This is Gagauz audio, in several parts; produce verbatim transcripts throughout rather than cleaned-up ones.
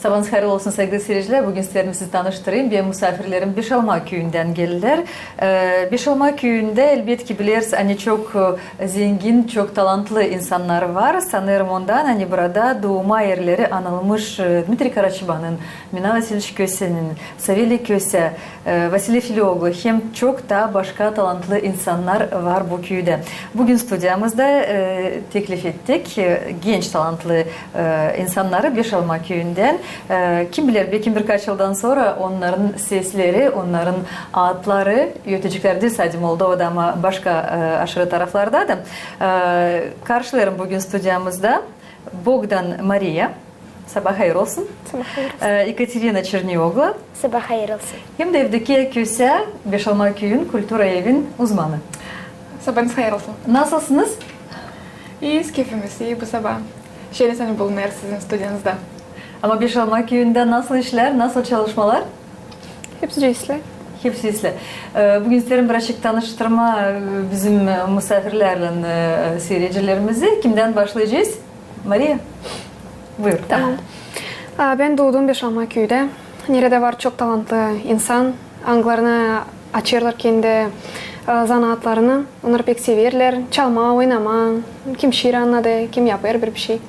Sabaanız hayır olsun, saygılı siiredicilär. Büün isteerim sizi tanıştırayım. Benim musaafirlerim Beşalma küüyündän geldilär. E, Beşalma küüyündä, elbetki, bilersiniz, ani çok, e, zengin, çok talantlı insannar var. Sanêrım ondan, ani burada duuma erleri anılmış, e, Dmitriy Karaçabanın, Mina Vasiliç Kösenin, Savelya Köse, e, Vasiliy Filioglu hem çok taa başka talantlı insannar var bu küüdä. Büün studiyamızda, e, teklif ettik, e, genç talantlı, e, insannarı Beşalma küüyündän. E, kim biler, beki birkaç yıldan sora onnarın sesleri, onnarın adları ötecekler diil sade Moldovada, ama başka, e, aşırı taraflarda da. E, karşılêêrım büün studiyamızda Bogdan Mariya. Sabaa hayır olsun. Sabaa hayır olsun. E, Ekaterina Çernioglu. Sabaa hayır olsun. Hem dä Evdokiya Köse, Beşalma küüyün kultura evin uzmanı. Sabaanız hayır olsun. Nasılsınız? İiyiz, keyfimiz ii bu sabaa. Şenliyiz, ani bulunêrız sizin studiyanızda. Ama Beşalma küüyündä nasıl işlär, nasıl çalışmalar? Hepsi islää. Hepsi islää. E, büün isteerim birazcık tanıştırmaa, e, bizim, e, musaafirlerlän, e, siiredicilerimizi. Kimdän başlayacez? Mariya, buyur. Tamam. A, bän duudum Beşalma küüdä. Neredä var çok talantlı insan, angıları açêrlar kendi, a, zanaatlarını. Onnar pek severlär çalmaa, oynamaa. Kim şiir annadı, kim yapêr bir, bir şey.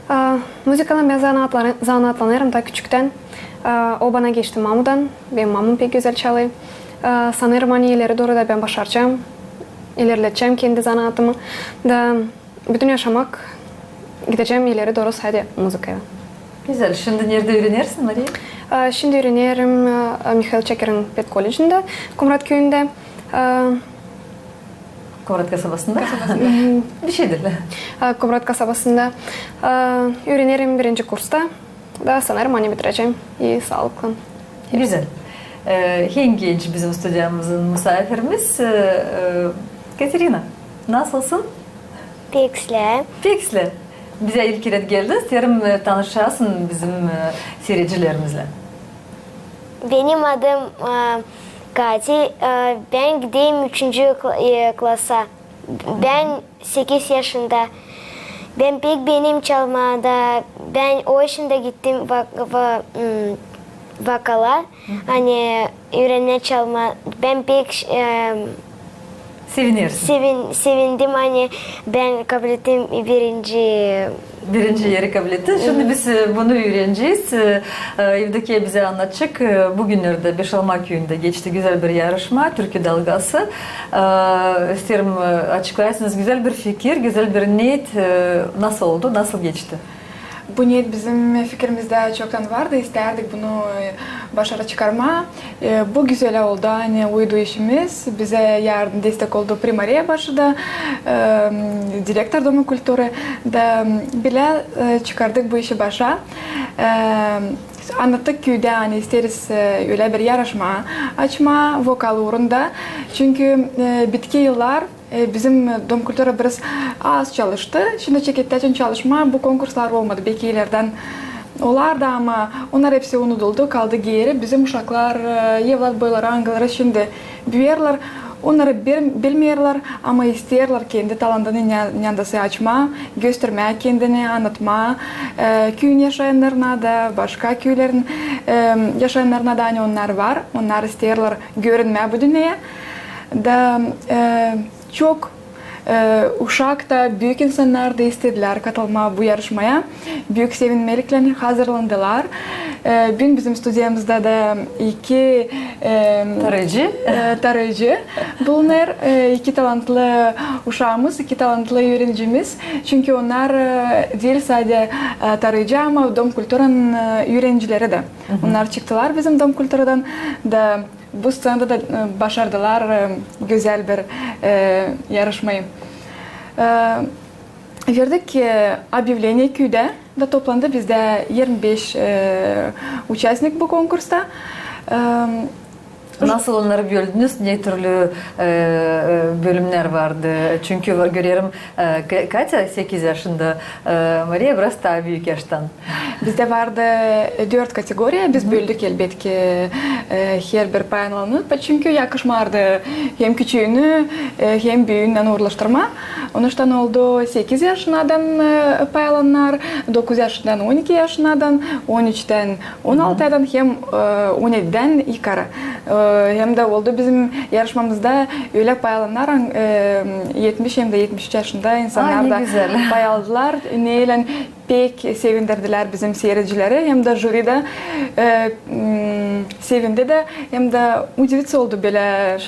A, muzıkaylan bän zanaatları-, zanaatlanêrım taa küçüktän. A, o bana geçti mamudan. Benim mamum pek gözäl çalêr. A, sanêrım, ani ileri dooru da bän başaracam, ilerledecäm kendi zanaatımı. Da bütün yaşamak gidecäm ileri dooru sade muzıkaylan. Gözäl. Şindi neredä üürenersin, Mariya? A, şindi üürenerim, a, Mihail Çakirin pedkollecindä, Komrat küüyündä. A, Komrat kasabasında? Kasabasında. Bir şey diil. A, Komrat kasabasında. A, üürenerim birinci kursta. Da sanêrım, ani bitirecäm. İi, saalıklan. Gözäl. E, en genç bizim studiyamızın musaafirimiz, e, e, Katerina. Nasılsın? Pek islää. Pek islää. Bizä ilk kerä geldin, isteerim, e, tanışasın bizim, e, siiredicilerimizlän. Benim adım, e, Kati, e, bän gideyim üçüncü kla-, e, klasa. Bän sekiz yaşında. Bän pek beenerim çalmaa da, bän o yaşında gittim vok-, vo-, m, vokala, ani üürenmää çalmaa. Bän pek, e, sevinersin. Sevin-, sevindim, ani bän kablettim birinci. Birinci eri kablettin. Şindi biz, e, bunu üürenecez. E, e, Evdokiya bizä annadacek. E, bugünnerdä Beşalma küüyündä geçti gözäl bir yarışma, Türkü dalgası. E, isteerim, e, açıklayasınız, gözäl bir fikir, gözäl bir niyet, e, nasıl oldu, nasıl geçti? Bu niyet bizim fikirimizdä çoktan vardı, istärdik bunu, e, başarı çıkarmaa. E, bu gözäl oldu, ani uydu işimiz, bizä yardım, destek oldu primariya başı da, e, direktor Doma kulturı da, bilä, e, çıkardık bu işi başa. E, annattık küüdä, ani isteeriz, e, ölä bir yarışma açmaa vokal uurunda. Çünkü, e, bitki yıllar, e, bizim Dom kultura biraz az çalıştı. Şindi çeketti açan çalışmaa, bu konkurslar olmadı. Beki ilerdän olar da, ama onnar hepsi unuduldu, kaldı geeri. Bizim uşaklar, e, evlatboyları, angıları şindi büüyerlär, onnarı bil-, bilmeerlär, ama isteerlär kendi talantını nä-, nänäsä açmaa, göstermää kendini, annatmaa, e, küüyün yaşayannarına da, başka küülerin, e, yaşayannarına da, ani onnar var, onnar isteerlär görünmää bu dünneyä. Da, e, çok, e, uşak da, büük insannar da istedilär katılmaa bu yarışmaya. Büük sevinmeliklän hazırlandılar. E, büün bizim studiyamızda da iki, e, tarıcı, e, tarıcı bulunêr. E, iki talantlı uşaamız, iki talantlı üürenicimiz. Çünkü onnar, e, diil sade, e, tarıcı, ama Dom kulturanın, e, üürenicileri dä. Onnar çıktılar bizim Dom kulturadan da bu scenada da, e, başardılar, e, gözäl bir, e, yarışmayı. E, verdik, e, objavleniye küüdä da toplandı bizdä irmi beş, e, uçastnik bu konkursta. E, Nasıl onnarı böldünüz, ne türlü, e, e, bölümnär vardı? Çünkü var, görerim, e, Ka-, Katya sekiz yaşında, e, Mariya biraz taa büük yaştan. Bizdä vardı, e, dört kategoriya, biz böldük, elbetki, e, herbir paylananı, çünkü yakışmardı hem küçüünü, e, hem büünän uurlaştırmaa. Onuştan oldu sekiz yaşınnadan, e, paylanannar, dokuz yaşınnadan, on iki yaşınnadan, on üçtän on altı yaşınnadan hem, e, on edidän yukarı. E, hem dä oldu bizim yarışmamızda ölä paylanannar, e, etmiş hem dä etmiş üç yaşında insannar da pay aldılar. Neylän pek sevindirdilär bizim siiredicileri, hem dä jüri dä, e, m, sevindi dä, hem dä udivitsa oldu bölä,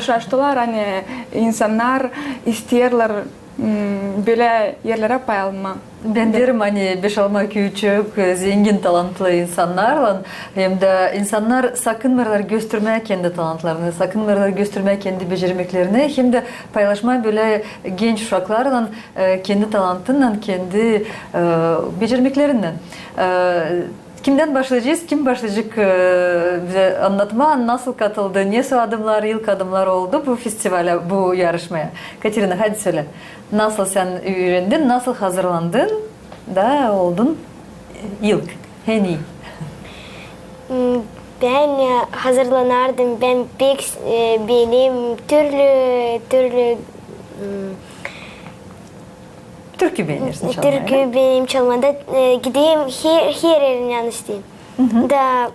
şaştılar, ani insannar isteerlär, m, bölä erlerä pay almaa. Bän deerim, ani beş-alma küüçük, e, zengin talantlı insannarlan, hem dä insannar sakınmêêrlar göstermää kendi talantlarını, sakınmêêrlar göstermää kendi becermeklerini, hem dä paylaşmaa bölä genç uşaklarlan, e, kendi talantınnan, kendi, e, becermeklerinnän. E, kimdän başlayacez? Kim başlayacek, e, bizä annatmaa, nasıl katıldı, nesoy adımnar, ilk adımnar oldu bu festivalä, bu yarışmaya? Katerina, hadi sölä. Nasıl sän üürendin, nasıl hazırlandın da oldun ilk, en ii? M, bän, e, hazırlanardım, bän pek, e, beenerim türlü, türlü, m, türkü beenersin çalmaa, türkü beenerim çalmaa da, e, giderim her, her erin yanına isteerim. Da,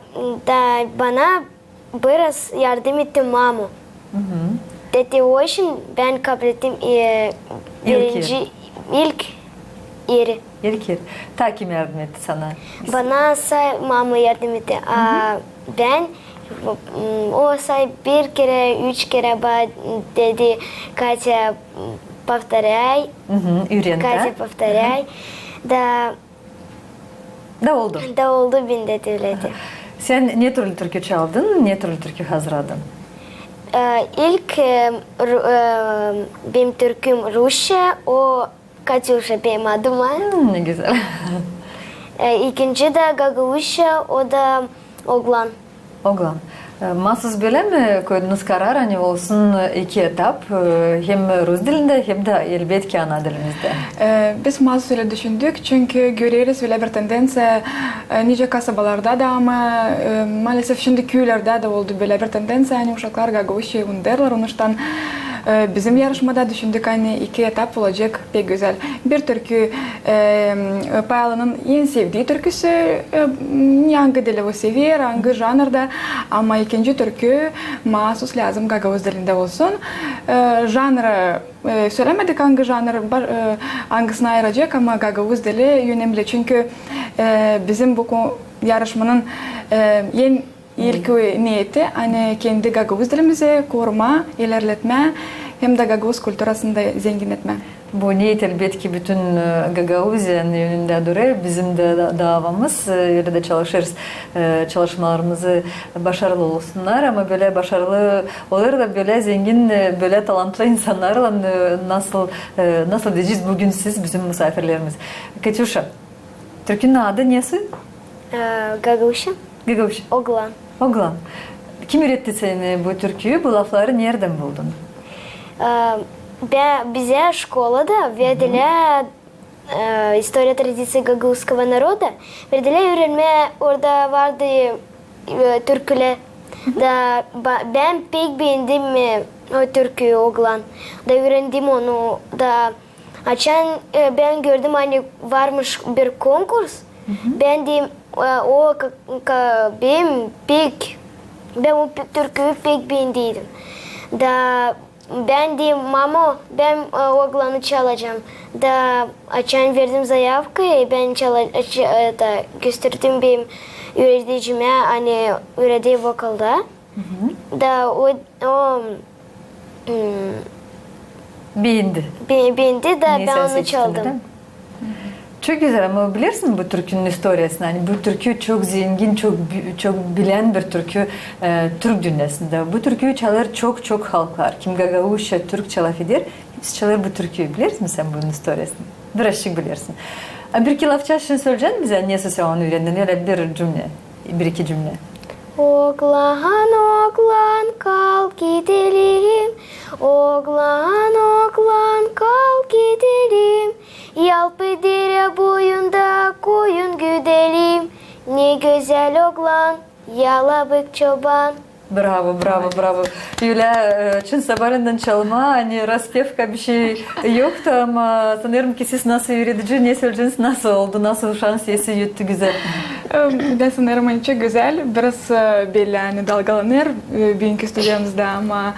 da bana biraz yardım etti mama. Dedi, o için bän kablettim, e, birinci, ilk eri. İlk eri. Taa kim yardım etti sana? Bana say mama yardım etti. A bän, m, o say bir kerä, üç kerä bana dedi, Katya, m, повторяй. Üüren. Katya, повторяй. Da Da oldu. Da oldu, bän dä öyle dedim. Sän ne türlü türkü çaldın, ne türlü türkü hazırladın? E, ilk, e, ru-, e, benim türküm rusça, o Katuşa benim adıma. Hmm, ne gözäl. E, ikinci da gagauzça, o da Oglan. Oglan. E, maasuz bölä mi koydunuz karar, ani olsun iki etap, e, hem rus dilindä, hem dä elbetki ana dilimizdä? E, biz maasuz ölä düşündük, çünkü göreriz ölä bir tendenţiya, e, nicä kasabalarda da, ama, e, maalesef şindi küülerdä dä oldu bölä bir tendenţiya, ani uşaklar gagauzçayı unudêrlar, onuştan, e, bizim yarışmada düşündük, ani iki etap olacek pek gözäl. Bir türkü, e, paylananın en sevdii türküsü, e, angı dili o sever, angı janrda, ama ikinci türkü maasuz lääzım gagauz dilindä olsun. E, janrı, e, sölämedik, angı janr, ba-, e, angısını ayıracek, ama gagauz dili önemli, çünkü, e, bizim bu ko-, yarışmanın, e, en ilki neeti, ani kendi gagauz dilimizi korumaa, ilerletmää hem dä gagauz kulturasını da zenginnetmää. Bu neet, elbetki, bütün, e, Gagauziyanın önündä durêr. Bizim dä da-, daavamız, e, ölä dä çalışêrız, e, çalışmalarımız başarılı olsunnar, ama bölä başarılı olêr da bölä zengin, e, bölä talantlı insannarlan, e, nasıl, e, nasıl deyecez büün siz bizim musaafirlerimiz. Katuşa, türkünün adı nesoy? E, gagauzça. Gagauzça. Oglan. Oglan. Kim üüretti seni bu türküyü, bu lafları neredän buldun? E, bä-, bizä şkolada verdilär, e, «История традиций гагузского народа», verdilär üürenmää, orada vardı, e, türkülär. Da ba-, bän pek beendim, e, o türküyü, Oglan. Da üürendim onu, da açan, e, bän gördüm, ani varmış bir konkurs, bän dedim, e, o ka-, ka-, benim pek, bän o pe-, türküyü pek beendiydim. Da bän dedim, mama, bän, e, Oglanı çalacam. Da açan verdim zayavkayı, bän çala-, e, ç-, e, da gösterdim benim üüredicimä, ani üüredecä vokalda. Da o, o, m, beendi. Be-, beendi da bän onu çaldım. Çok gözäl, ama bilersin bu türkünün istoriyasını? Ani bu türkü çok zengin, çok bi-, çok bilän bir türkü, e, türk dünnäsindä. Bu türküyü çalêr çok-çok halklar. Kim gagauzça, türkçä lafeder, hepsi çalêr bu türküyü. Bilersin mi sän bunun istoriyasını? Birazçık bilersin. A bir-iki lafça şindi söleyecän bizä, nesoy sän onu üürendin, ölä bir cümlä, bir-iki cümlä. Oglan, oglan, kalk gidelim. Oglan, oglan, kalk gidelim. Yalpıdere boyunda koyun güdelim. Ne gözäl oglan, Yalabık çoban. Bravo, bravo, bravo. Ölä, e, çın sabaalendän çalmaa, ani raspevka bişey yoktu, ama sanêrım ki siz nasıl üüredici, ne söleyeceniz, nasıl oldu, nasıl uşaan sesi öttü gözäl. E, bän sanêrım, ani çok gözäl, biraz, e, bölä, ani dalgalanêr, e, büünkü studiyamızda, ama,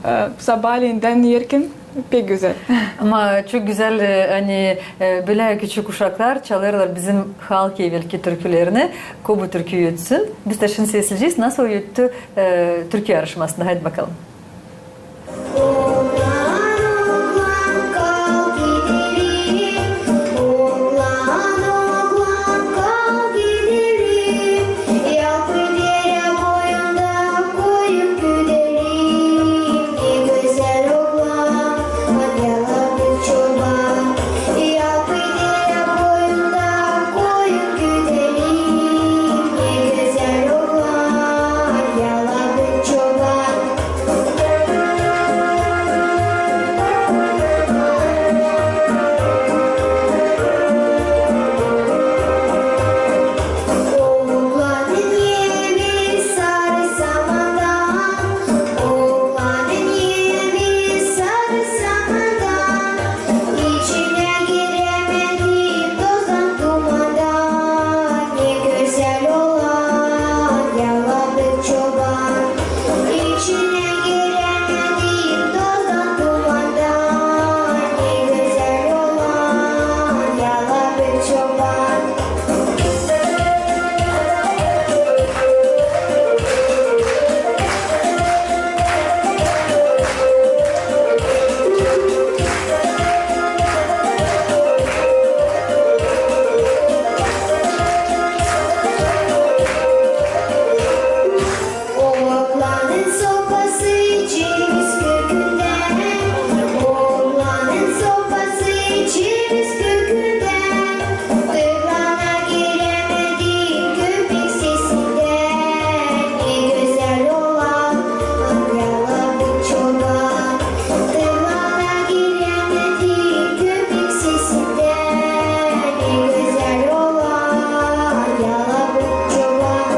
e, sabaaleendän erken pek gözäl. Ama çok gözäl, e, ani, e, bölä küçük uşaklar çalêrlar bizim halk evelki türkülerini, ko bu türküyü ötsün. Biz dä şindi sesleyecez, nasıl öttü, e, türkü yarışmasında. Haydi bakalım. Oglan, oglan, kalk gidelim. Oglan, oglan, kalk gidelim. Yalpıdere boyunda koyun güdelim. Ne gözäl oglan, Yalabık çoban. Yalpıdere boyunda koyun güdelim. Ne gözäl oglan, Yalabık çoban. Oglanın evi sarı samandan, oglanın evi sarı samandan. İçinä girämedim tozdan, tumandan. Ne gözäl oglan, Yalabık çoban. İçinä girämedim tozdan, tumandan. Ne gözäl oglan, Yalabık çoban. Oglanın sopası ceviz kökündän, oglanın sopası ceviz kökündän. Tırnana girämedim köpek sesindän, ne gözäl oglan, Yalabık çoban. Tırnana girämedim köpek sesindän, ne gözäl oglan, Yalabık çoban.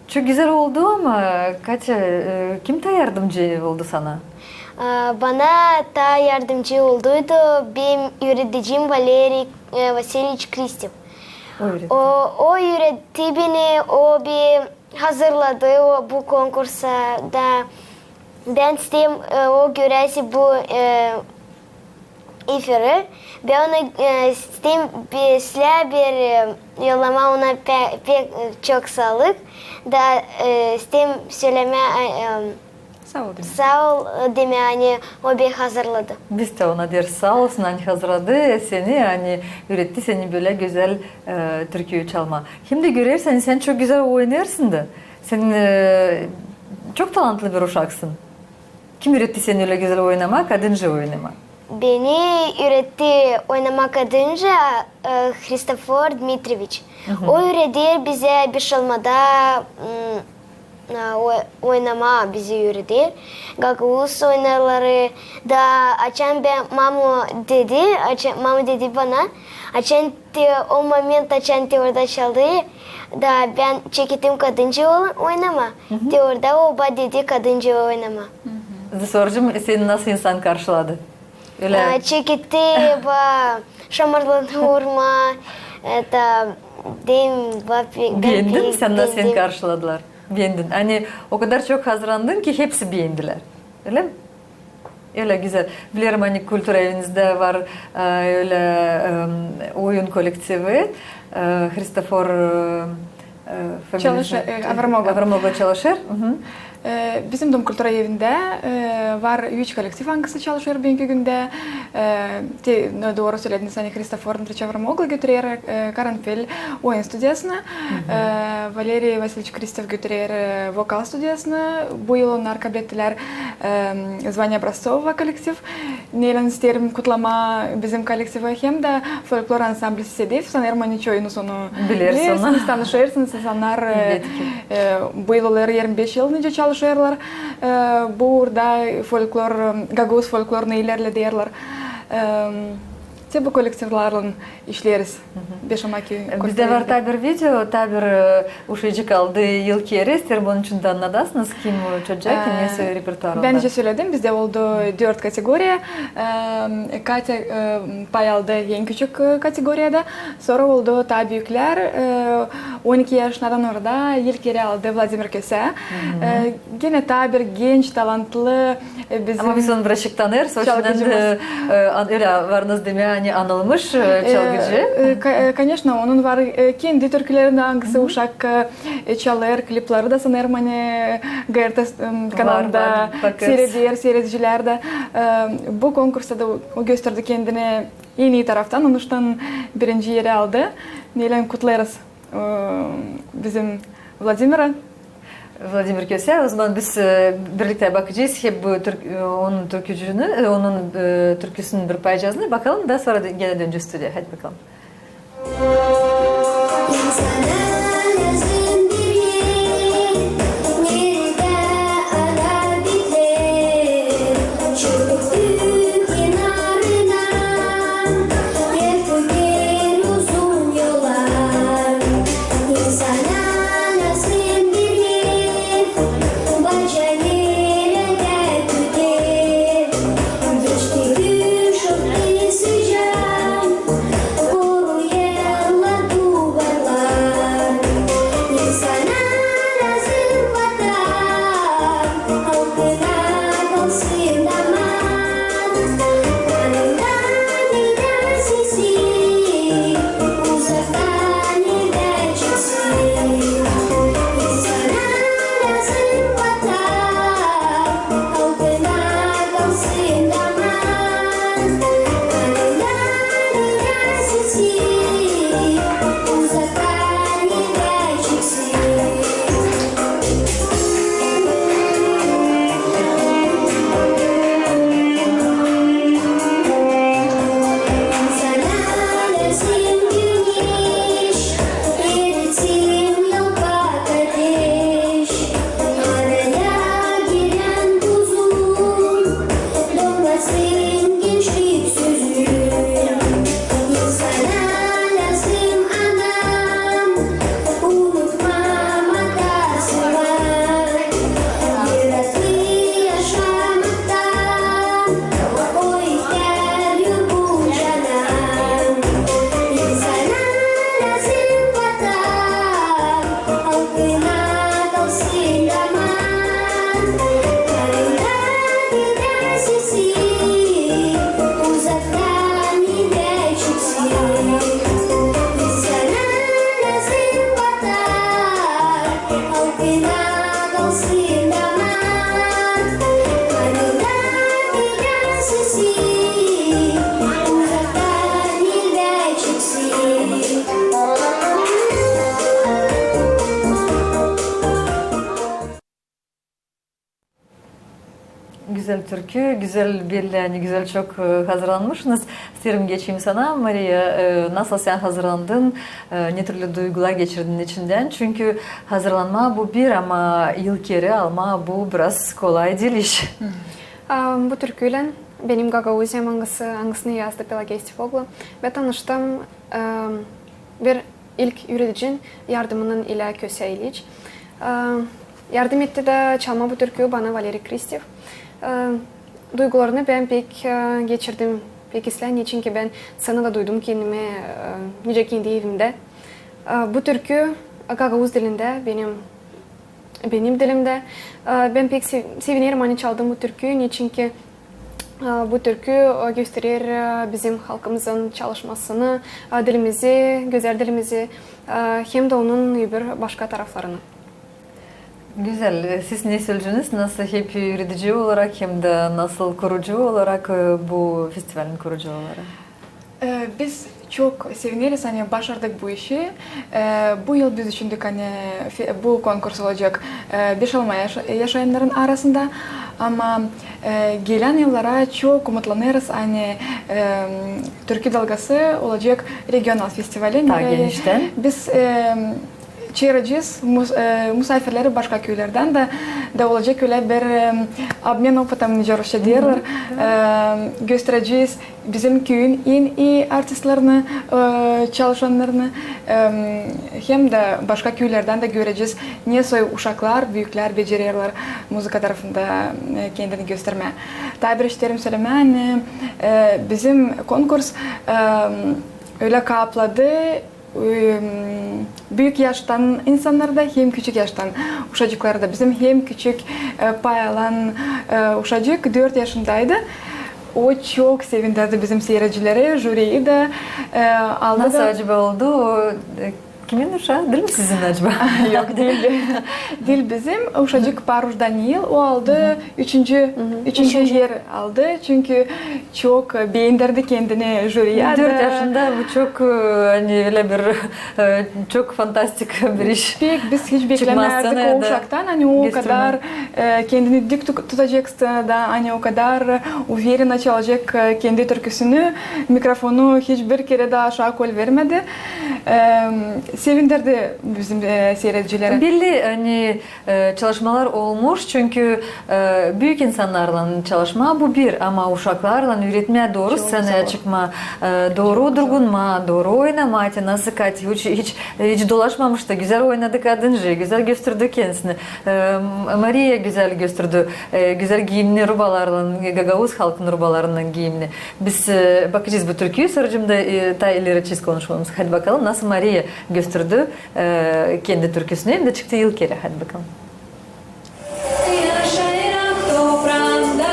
Çok gözäl oldu, ama, Katya, e, kim taa yardımcı oldu sana? E, bana taa yardımcı olduydu benim üüredicim Valeriy, e, Vasilyeviç Kristev. O üüretti. O, o üüretti beni, o beni hazırladı o, bu konkursa da. Bän isteerim, e, o göräsi bu, e, efiri. Bän onu, e, isteerim bir, sizä bir, e, yollamaa ona pe-, pek, e, çok saalık. Da, e, isteerim sölemää, e, e, saa ol demää. Saa ol, e, demää, ani o beni hazırladı. Biz dä ona deeriz, saa olsun, ani hazırladı seni, ani üüretti seni bölä gözäl, e, türkü çalmaa. Hem dä görersän, sän çok gözäl oynêêrsın da. Sän, e, çok talantlı bir uşaksın. Kim üüretti seni ölä gözäl oynamaa, kadıncı oynamaa? Beni üüretti oynamaa kadıncı, e, Hristofor Dmitrieviç. O üüreder bizä Bişalmada, m, e, o-, oynamaa bizi üüreder. Gagauz oyunları da, açan bän, mama dedi, açan, mama dedi bana, açan te o moment, açan te orada çaldı, da bän çekettim kadıncı o-, oynamaa. Te orada o bana dedi kadıncı oynamaa. Soracam, seni nasıl insan karşıladı? Ölä. E, çeketti, ba, şamarlarını vurmaa, e, da, deyim, ba, pe-, bän beendin, pek seni nasıl beendin. Karşıladılar? Beendin. Ani o kadar çok hazırlandın ki hepsi beendilär. Ölä mi? Ölä gözäl. Bilerim, ani kultura evinizdä var, e, ölä, e, oyun kolektivi, e, Hristofor, e, e, familiyası. Çalışêr, e, Avramoglu. Avramoglu çalışêr. E, bizim Dom kultura evindä, e, var üç kollektiv, angısı çalışêr büünkü gündä. E, te, no, dooru sölediniz, ani Hristofor Andreeviç Avramoglu götürer, e, Karanfil oyun studiyasını, e, Valeriy Vasilyeviç Kristev götürer, e, vokal studiyasını. Bu yıl onnar kablettälär, e, Zvaniye Obraztsova kollektiv. Neylän isteerim kutlamaa bizim kollektivi hem dä folklor ansambli Sisedef. Sanêrım, ani çoyunuz onu bilersiniz, tanışêrsınız. İnsannar, e, bu yıl olêr irmi beş yıl nicä çalışêrlar. E, bu uurda folklor, e, gagauz folklorunu ilerlederlär. E, te bu kollektivlarlan işleeriz. Beş ama ki bizdä var taa bir video, taa bir, e, uşacık aldı İlk eri. İsteerim, onun için dä annadasınız, kim o çocuk, e, ne soy repertuarında. Bän nicä söledim, bizdä oldu dört kategoriya. E, Katya, e, pay aldı en küçük, e, kategoriyada. Sora oldu taa büüklär, e, on iki yaşınnan orada İlk eri aldı Vladimir Kösä. E, genä taa bir genç, talantlı, e, bizim çalgıcımız. Ama biz onu birazcık tanırız, o yüzden dä, e, an-, ölä varınız demää, ani anılmış, e, çalgıcı. E, ka-, e, koneçno, onun var, e, kendi türküleri dä, angısı uşak, e, çalêr, klipleri dä sanêrım, ani G R T, e, kanalında seyreder, seyredicilär dä. E, bu konkursta da o gösterdi kendini en ii taraftan, onuştan birinci eri aldı. Neylän kutlêêrız, e, bizim Vladimiri. Vladimir Kösä, o zaman biz, e, birliktä bakacez hep bu türk-, e, onun türkücüünü, e, onun, e, türküsünün bir parçasını bakalım da sora dö-, genä dönecez studiyaya. Hadi bakalım. İnsana lääzım bir yer, neredä ara biter, çöplüün kenarına, yer tüker uzun yollar. İnsana lääzım bir yer, baca neredä tüter, geçti gün şöptü sıcaa, koruyêrlar duvarlar. İnsana lääzım vatan, halkına kalsın aman. Kanında neredä sesi, uzakta neredä çıksın. İnsana lääzım vatan, halkına kalsın aman. Kanında neredä sesi, uzakta neredä çıksın. Gözäl türkü, gözäl, belli, ani gözäl çok, e, hazırlanmışsınız. İsteerim geçeyim sana, Mariya, e, nasıl sän hazırlandın, e, ne türlü duygular geçirdin içindän? Çünkü hazırlanmaa bu bir, ama İlk eri almaa bu biraz kolay diil iş. A, bu türküylän benim Gagauziyam, angısı, angısını yazdı Pelagiya Stifoglu, bän tanıştım, e, bir ilk üüredicinin yardımınnan, İlya Kösä İliç, e, yardım etti da çalmaa bu türküyü bana Valeriy Kristev. E, duygularını bän pek, e, geçirdim pek islää, neçinki bän scenada duydum kendimi, e, nicä kendi evimdä. E, bu türkü gagauz dilindä, benim benim dilimdä. E, bän pek se-, sevinerim, ani çaldım bu türküyü, neçinki, e, bu türkü, e, gösterer, e, bizim halkımızın çalışmasını, e, dilimizi, gözäl dilimizi, e, hem dä onun öbür başka taraflarını. Gözäl. E, siz ne söleyeceniz, nasıl hem üredici olarak, hem dä nasıl kurucu olarak, e, bu festivalin kurucuları? E, biz çok sevineriz, ani başardık bu işi. E, bu yıl biz düşündük, ani fe-, bu konkurs olacek, e, Beşalma yaşa-, yaşayannarın arasında. Ama, e, gelän yıllara çok umutlanêrız, ani, e, Türkü Dalgası olacek regional festivali. Taa geniştän. Biz, e, çevirecez mus-, e, musaafirleri başka küülerdän dä, da olacek ölä bir, e, обмен опытом, nicä rusça deerlär. E, gösterecez bizim küüyün en ii artistlerini, e, çalışannarını, e, hem dä başka küülerdän dä görecez, ne soy uşaklar, büüklär becererlär muzıka tarafında, e, kendini göstermää. Taa bir isteerim sölemää, ani, e, bizim konkurs, e, ölä kapladı, e, büük yaştan insannarı da hem küçük yaştan uşacıkları da. Bizim en küçük, e, pay alan, e, uşacık dört yaşındaydı. O çok sevindirdi bizim siiredicileri, jüriyi dä, e, aldı. Nasıl da acaba oldu o, e, kimin uşaa? Diil mi sizin acaba? Yok, diil. Diil bizim. Uşacık Paruş Daniil, o aldı üçüncü, üçüncü er aldı. Çünkü çok, e, beendirdi kendini jüriyi dä. Dört yaşında bu çok, e, ani ölä bir, e, çok fantastik bir iş. Pek biz hiç beklemärdik o uşaktan, ani o kadar, e, kendini dik tu-, tutacek sţenada, ani o kadar, e, уверенно çalacek, e, kendi türküsünü, mikrofonu hiçbir kerä dä aşaa kol vermedi. E, sevindirdi bizim, e, siiredicileri. Belli, ani E, çalışmalar olmuş, çünkü, e, büük insannarlan çalışmaa bu bir, ama uşaklarlan üüretmää dooru sţenaya çıkmaa, e, dooru durgunmaa, dooru oynamaa, te nasıl kat hiç, hiç, hiç dolaşmamış da gözäl oynadı kadıncıı, gözäl gösterdi kendisini. E, Mariya gözäl gösterdi, e, gözäl giiyimni rubalarlan, gagauz halkın rubalarınnan giiyimni. Biz, e, bakacez bu türküyü, sora da, e, taa ileri açacez konuşmamızı. Hadi bakalım, nasıl Mariya gösterdi e, kendi türküsünü hem dä çıktı ilk kerä. Hadi bakalım. Yaşêêrım topraamda,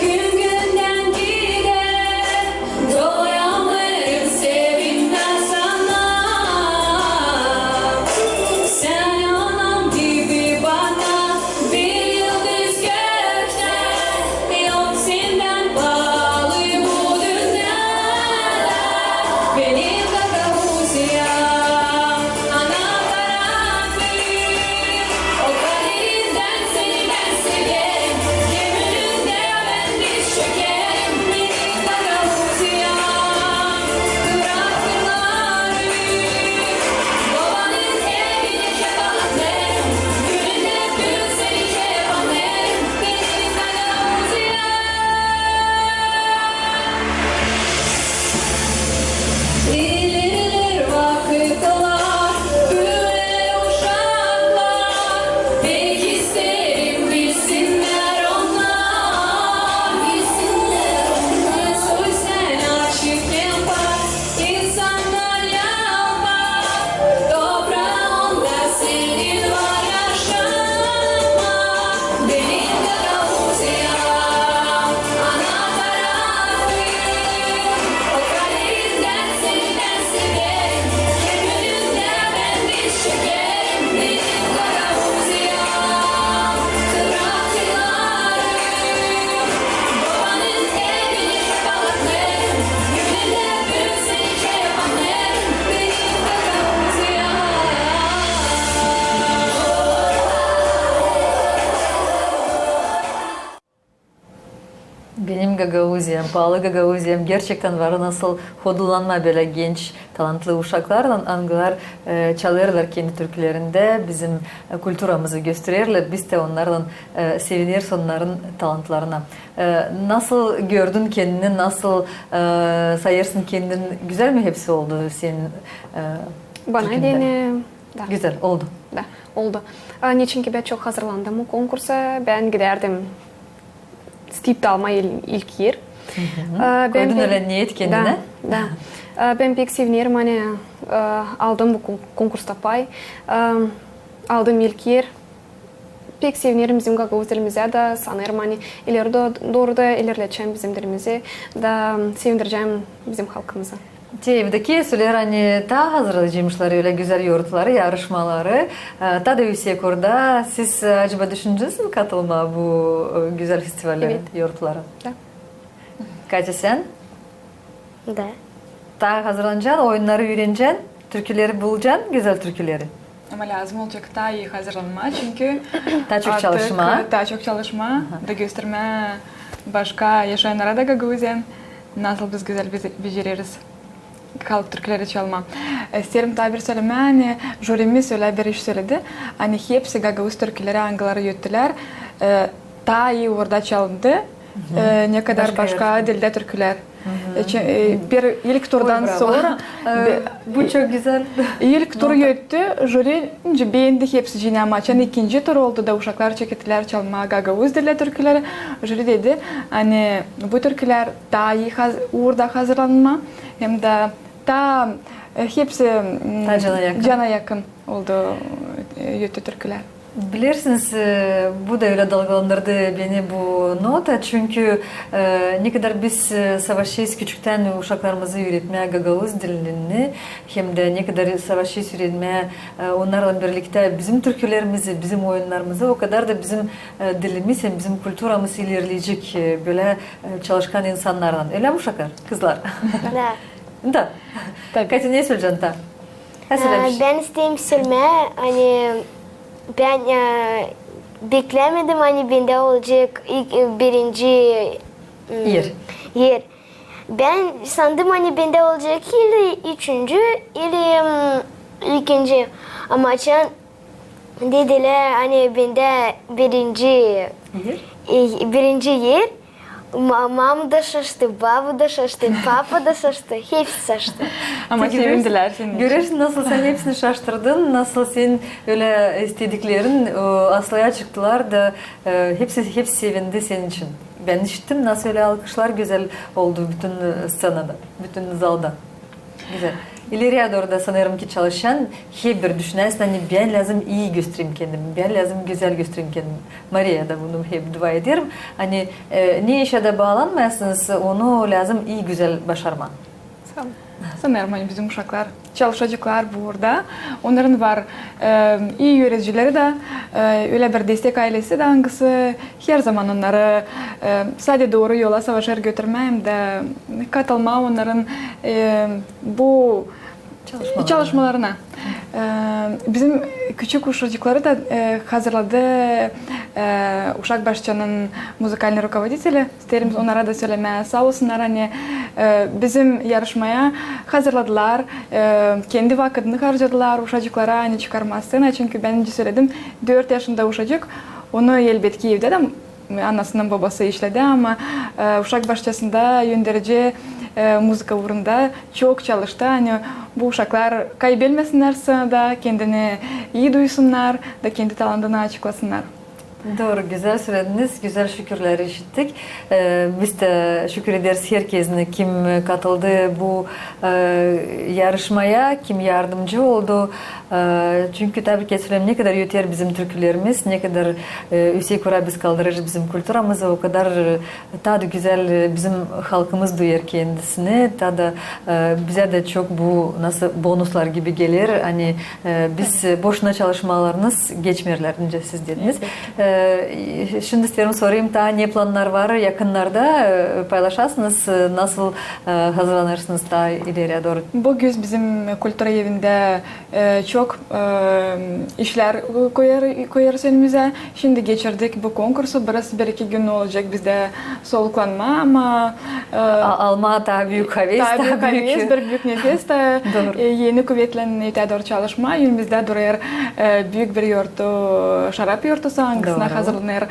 gün-gündän gider, doyamêêrım sevinmää sana. Sän anam gibi bana, bir yıldız göktä, yok sendän paalı bu dünnedä. Benim Gagauziyam, ana tarafı, o kaderinden seni bän severim. Gömülümdä bän diz çökerim. Benim Gagauziyam, kırak kırları, babanın evi nicä balık. İlerleer vakıtlar, büüyer uşaklar, pek isteerim bilsinnär onnar, bilsinnär onnar. Söz sän açık hem pak, insannar yalvar, topraanda senin var yaşamak. Benim Gagauziyam, ana tarafı, o kaderinden seni bän severim. Gömülümdä bän diz çökerim. Benim Gagauziyam, kırak kırları, babanın evi nicä balık. Benim Gagauziyam, paalı Gagauziyam. Gerçektän var nasıl hodullanmaa bölä genç, talantlı uşaklarlan, angılar, e, çalêrlar kendi türkülerindä, bizim, e, kulturamızı göstererlär, biz dä onnarlan, e, sevineriz onnarın talantlarına. E, nasıl gördün kendini, nasıl, e, sayêrsın kendin, gözäl mi hepsi oldu senin, e, türkündän? Bana deyni, da. Gözäl oldu. Da, oldu. A, neçin ki bän çok hazırlandım o konkursa, bän gidärdim isteyip dä almaa il-, ilk er. A, bän... Koydun pek ölä niyet kendinä? Da, da. A, bän pek sevinerim, ani, a, aldım bu kon-, konkursta pay. A, aldım ilk er. Pek sevinerim bizim gagauz dilimizä da, sanêrım, ani ileri do-, dooru da ilerledecäm bizim dilimizi da sevindirecäm bizim halkımızı. Te evdeki söleer, ani taa hazırlayaceymışlar ölä gözäl yortuları, yarışmaları. E, taa da üüsek orada. Siz, e, acaba düşündünüz mü katılmaa bu, e, gözäl festivalä, evet, yortulara? Da. Katya, sän? Da. Taa hazırlanacan, oyunnarı üürenecän, türküleri bulacan, gözäl türküleri. Ama lääzım olacek taa ii hazırlanmaa, çünkü taa çok artık, çalışmaa, e, taa çok çalışmaa da göstermää başka yaşayannara da Gagauziyanın, nasıl biz gözäl bizi-, becereriz halk türküleri çalmaa. E, isteerim taa bir sölemää, ani jürimiz ölä bir iş söledi, ani hepsi gagauz türküleri, angıları öttülär, e, taa ii orada çalındı, e, ne kadar başka dildä türkülär. E, bir ilk turdan sora, e, bu çok gözäl. İlk tur öttü, jüri bendi hepsicini, ama açan ikinci tur oldu da uşaklar çekettilär çalmaa gagauz dildä türküleri, jüri dedi, ani bu türkülär taa ii haz-, uurda hazırlanmaa, hem dä taa, e, hepsi, m, cana yakın oldu, e, öttü türkülär. Bilersiniz, e, bu da ölä dalgalandırdı beni bu nota, çünkü, e, ne kadar biz, e, savaşêrız küçüktän uşaklarımızı üüretmää gagauz dilini, hem dä ne kadar savaşêrız üüretmää, e, onnarlan birliktä bizim türkülerimizi, bizim oyunnarımızı, o kadar da bizim, e, dilimiz hem bizim kulturamız ilerleyecek, e, bölä, e, çalışkan insannarlan. Ölä mi, uşaklar, kızlar? Da. Da. Katya, ne söleyecän taa? Bän isteerim sölmää, ani bän, e, beklämedim, ani bendä olacek ilk, e, birinci, m, er. Bän sandım, ani bendä olacek ili üçüncü, ili, m, ikinci. Ama açan dedilär, ani bendä birinci, e, birinci er, ma-, mama da şaştı, baba da şaştı, papa da şaştı, hepsi şaştı. Ama sevindilär senin için. Görersin, nasıl sän hepsini şaştırdın, nasıl senin ölä istediklerin, o, aslaya çıktılar da, e, hepsi, hepsi sevindi senin için. Bän işittim, nasıl ölä alkışlar gözäl oldu bütün, e, sţenada, bütün zalda. Gözäl. İleriya dooru da sanêrım ki çalışan hep bir düşünärsin, ani bän lääzım ii göstereyim kendimi, bän lääzım gözäl göstereyim kendimi. Mariya da bunu hep dua ederim. Ani, e, ne işä dä baalanmayasınız, onu lääzım ii, gözäl başarmaa. San-, sanêrım, ani bizim uşaklar çalışaceklar burada. Onnarın var, e, ii üüredicileri dä, e, ölä bir destek aylesi dä, angısı herzaman onnarı, e, sade dooru yola savaşêr götürmää hem dä katılmaa onnarın, e, bu çalışmalarına. E, bizim küçük uşacıkları da, e, hazırladı, e, uşak başçanın muzikalnıy rukovoditeli. İsteerim onnara da sölemää saa olsunnar, ani, e, bizim yarışmaya hazırladılar, e, kendi vakıdını harcadılar uşacıklara, ani çıkarmaa sţenaya, çünkü bän nicä söledim, dört yaşında uşacık, onu elbetki evdä dä anasının, bobası işledi, ama, e, uşak başçasında önderci, e, muzıka uurunda çok çalıştı, ani bu uşaklar kaybelmesinnär sţenada, kendini ii duysunnar da kendi talantını açıklasınnar. Dooru, gözäl sölediniz, gözäl şükürlär işittik. E, biz dä şükür ederiz herkezni, kim katıldı bu, e, yarışmaya, kim yardımcı oldu. E, çünkü, tabii ki, sölemää, ne kadar öter bizim türkülerimiz, ne kadar, e, üüsek ura biz kaldırêrız bizim kulturamızı, o kadar, e, taa da gözäl, e, bizim halkımız duyêr kendisini, taa da, e, bizä dä çok bu nasıl bonuslar gibi geler, ani, e, biz, e, boşuna çalışmalarınız geçmeerlär, nicä siz dediniz. E, şindi isteerim sorayım, taa ne plannar var yakınnarda, e, paylaşasınız, e, nasıl, e, hazırlanêrsınız taa ileriya dooru? Bu güz bizim kultura evindä e, çok, e, işlär koyêr-, koyêrız önümüzä. Şindi geçirdik bu konkursu, biraz bir-iki gün olacek bizdä soluklanma, ama, e, a-, almaa taa büük haves, taa büük haves, bir büük nefes, taa, e, eni kuvetlän ötää dooru çalışmaa. Önümüzdä durêr, e, büük bir yortu, şarap yortusu, angısına hazırlanêr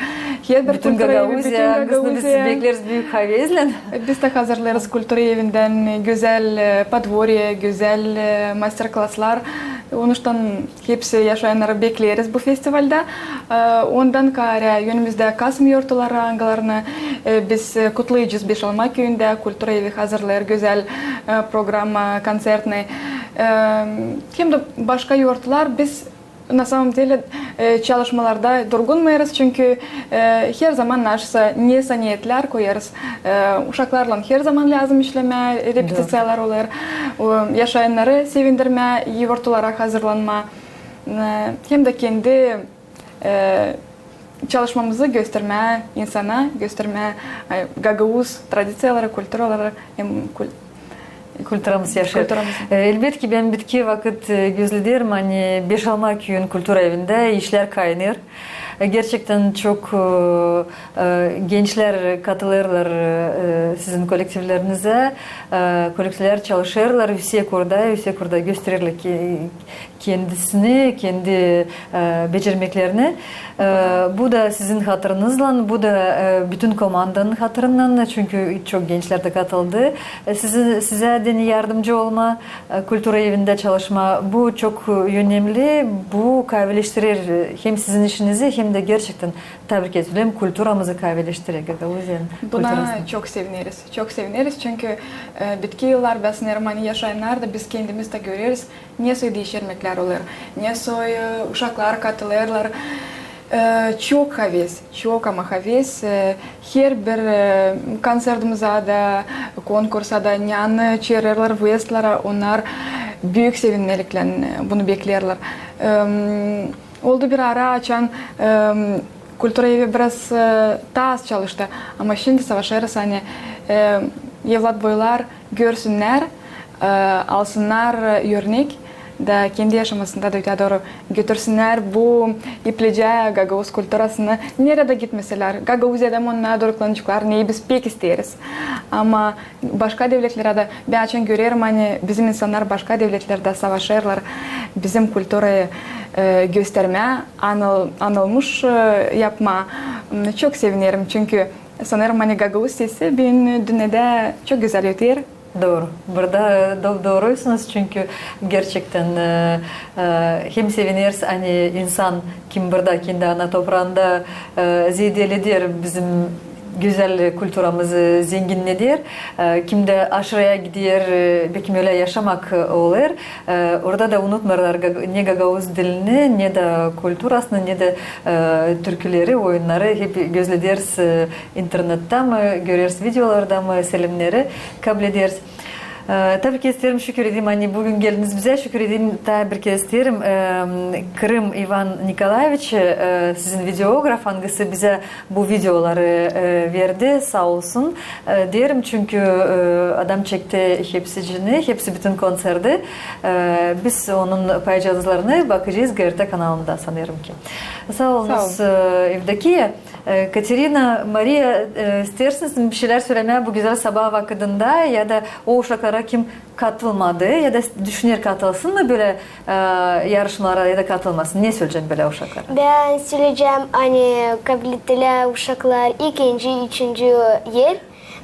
herbir kultura evi, bütün Gagauziya, angısını biz bekleriz büük haveslän. Biz dä hazırlêêrız kultura evindän gözäl, e, podvorye, gözäl, e, master-klaslar. Onuştan hepsi yaşayannarı bekleriz bu festivaldä. E, ondan kaarä önümüzdä Kasım yortuları, angılarını, e, biz, e, kutlayacez Beşalma küüyündä. Kultura evi hazırlêêr gözäl, e, programma konţertnıy. E, hem dä başka yortular biz На самом деле, e, çalışmalarda durgunmêêrız, çünkü, e, herzaman naşısa nesä niyetlär koyêrız. E, uşaklarlan herzaman lääzım işlemää, repetiţiyalar olêr. O, yaşayannarı sevindirmää, yıvortulara hazırlanmaa. E, hem dä kendi, e, çalışmamızı göstermää insana, göstermää, e, gagauz tradiţiyaları, kulturaları hem kul- Kulturamız yaşêêr. Kulturamız. E, elbetki, bän bitki vakıt, e, gözlederim, ani Beşalma küüyün kultura evindä işlär kaynêêr. E, gerçektän çok, e, e, gençlär katılêrlar, e, sizin kolektivlerinizä. E, kolektivlär çalışêrlar, üsä kurda, üsä kurda göstererlär ki, kendisini, kendi, e, becermeklerini. E, bu da sizin hatırınızlan, bu da, e, bütün komandanın hatırınnan, çünkü çok gençlär dä katıldı. E, sizi, sizä dä yardımcı olmaa, e, kultura evindä çalışmaa, bu çok önemli, bu kavileştirer hem sizin işinizi, hem dä gerçektän, tabii ki, söleerim, kulturamızı kavileştirer, Gagauziyanın kulturasını. Buna çok sevineriz, çok sevineriz, çünkü, e, bitki yıllar, bän sanêrım, ani yaşayannar da, biz kendimiz dä göreriz, ne soy diişirmeklär olêr, ne soy, e, uşaklar katılêrlar. E, çok haves, çok ama haves, e, herbir, e, konsertimizä dä, konkursa da, ne ani çeererlär vıezdlara, onnar büük sevinmeliklän, e, bunu bekleerlär. Em, oldu bir ara, açan, em, kultura evi biraz, e, taa az çalıştı, ama şindi savaşêrız, ani, e, evlatboylar görsünnär, e, alsınnar örnek, da kendi yaşamasında da ötää dooru götürsünnär bu iplicä gagauz kulturasını, neredä gitmeselär. Gagauziyada mı onnar doruklanaceklar, neyi biz pek isteeriz. Ama başka devletlerä dä, bän açan görerim, ani bizim insannar başka devletlerdä savaşêrlar bizim kulturayı, e, göstermää, anıl-, anılmış, e, yapmaa. M, çok sevinerim, çünkü sanêrım, ani gagauz sesi büün dünnedä çok gözäl öter. Dooru. Burada, e, do-, dooruysunuz, çünkü gerçektän, e, e, hem sevineriz, ani insan, kim burada, kendi ana topraanda, e, zeedeleder bizim gözäl kulturamızı zenginneder, e, kim dä aşırıya gider, e, bekim ölä yaşamak, e, olêr. E, orada da unutmêêrlar gag-, ne gagauz dilini, ne dä kulturasını, ne dä, e, türküleri, oyunnarı hep gözlederiz, e, internettä mi, göreriz videolarda mı, selemneri kablederiz. E, tabii ki isteerim şükür edeyim, ani büün geldiniz bizä, şükür edeyim, taa bir kerä isteerim, e, Krım İvan Nikolaeviç, e, sizin videograf, angısı bizä bu videoları, e, verdi, saa olsun, e, deerim, çünkü, e, adam çekti hepsicini, hepsi bütün konserti. E, biz onun paycazılarını bakacez GRT kanalında, sanêrım ki. Saa olunuz, e, Evdokiya. E, Katerina, Mariya, e, isteersiniz mi bir şeylär sölemää bu gözäl sabaa vakıdında ya da o uşaklara, kim katılmadı ya da düşüner katılsın mı bölä, e, yarışmalara ya da katılmasın? Ne söleyecän bölä uşaklara? Bän söleyecäm, ani kablettilär uşaklar ikinci, üçüncü er.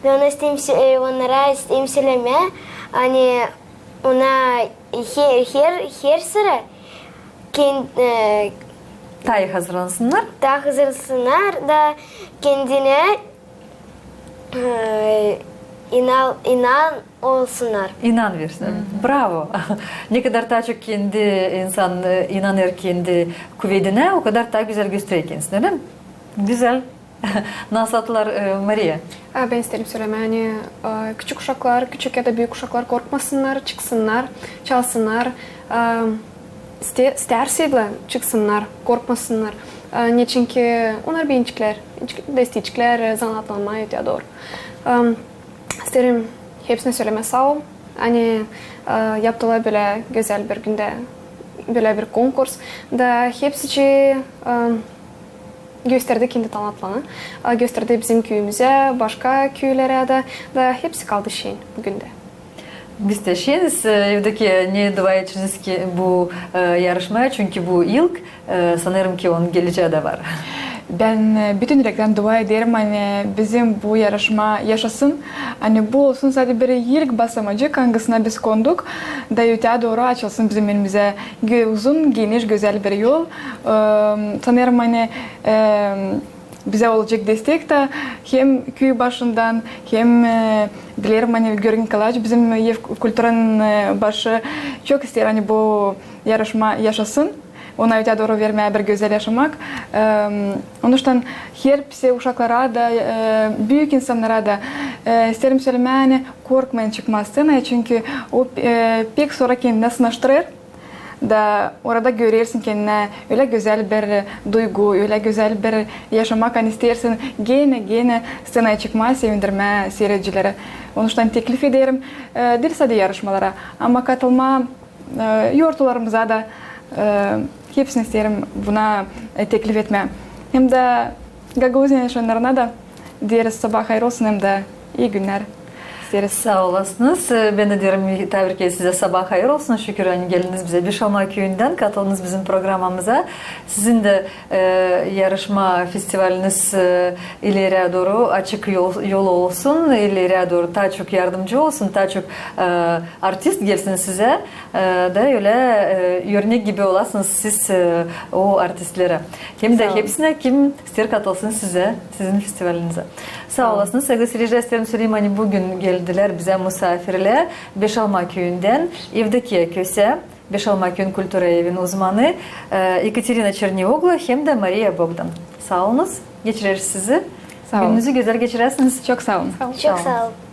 Bän ona isteerim sö-, e, onnara isteerim sölemää, ani ona her, her, her sıra ken-, e, taa hazırlansınnar. Taa hazırlansınnar da kendinä, e, inan, inan olsunnar. İnan versin. Bravo. Ne kadar taa çok kendi insan, e, inanêr kendi kuvedinä, o kadar taa gözäl gösterer kendisini, ölä mi? Gözäl. Nasıl attılar, e, Mariya? E, bän isteerim sölemää, ani, e, küçük uşaklar, küçük ya da büük uşaklar korkmasınnar, çıksınnar, çalsınnar. E, iste-, isteerseydilär, çıksınnar, korkmasınnar. E, neçinki onnar beenecklär, da isteyeceklär, e, zanaatlanmaa ötää dooru. E, isteerim hepsinä sölemää saa ol, ani, e, yaptılar bölä gözäl bir gündä bölä bir konkurs. Da hepsicii, e, gösterdi kendi talantlarını. E, gösterdi bizim küüyümüzä, başka küülerä dä. Da hepsi kaldı şen büün dä. Biz dä şeniz, e, Evdokiya, ne dua edeceniz ki bu, e, yarışmaya, çünkü bu ilk, e, sanêrım ki onun gelecää dä var. Bän, e, bütün ürektän dua ederim, ani bizim bu yarışma yaşasın, ani bu olsun sade bir ilk basamacık, angısına biz konduk, da ötää dooru açılsın bizim önümüzä gö-, uzun, geniş, gözäl bir yol. E, sanêrım, ani, e, bizä olacek destek tä hem küü başından, hem, e, dilerim, ani Georgiy Nikolaeviç, bizim ev kulturanın, e, başı, çok isteer, ani bu yarışma yaşasın. Ona ötää dooru vermää bir gözäl yaşamak. Em, onuştan herpsä, uşaklara da, e, büük insannara da, e, isteerim sölemää, ani korkmayın çıkmaa sţenaya, çünkü o, e, pek sora kendinä sınaştırêr. Da orada görersin kendinä ölä gözäl bir duygu, ölä gözäl bir yaşamak, ani isteersin genä, genä sţenaya çıkmaa, sevindirmää siiredicileri. Onuştan teklif ederim, e, diil sade yarışmalara, ama katılmaa, e, yortularımıza da, e, hepsini isteerim buna, e, teklif etmää. Hem dä Gagauziyanın yaşayannarına da deeriz sabaa hayır olsun hem dä ii günnär isteeriz. Saa olasınız. E, bän dä deerim, tabii ki, sizä sabaa hayır olsun. Şükür, ani geldiniz bizä Beşalma küüyündän, katıldınız bizim programamıza. Sizin dä, e, yarışma festivaliniz, e, ileriyä dooru açık yol, yolu olsun, ileriyä dooru taa çok yardımcı olsun, taa çok, e, artist gelsin sizä. E, da ölä, e, örnek gibi olasınız siz, e, o artistlerä. Hem dä hepsinä, kim isteer katılsın sizä, sizin festivalinizä. Saa olasınız. Saygılı siirediciler, isteerim söleyim, ani büün geldilär bizä musaafirlär Beşalma küüyündän Evdokiya Köse, Beşalma küüyün kultura evin uzmanı, e, Ekaterina Çernioglu hem dä Mariya Bogdan. Saa olunuz. Geçireriz sizi. Saa olun. Gününüzü gözäl geçiräsiniz. Çok saa olun. Çok saa olun.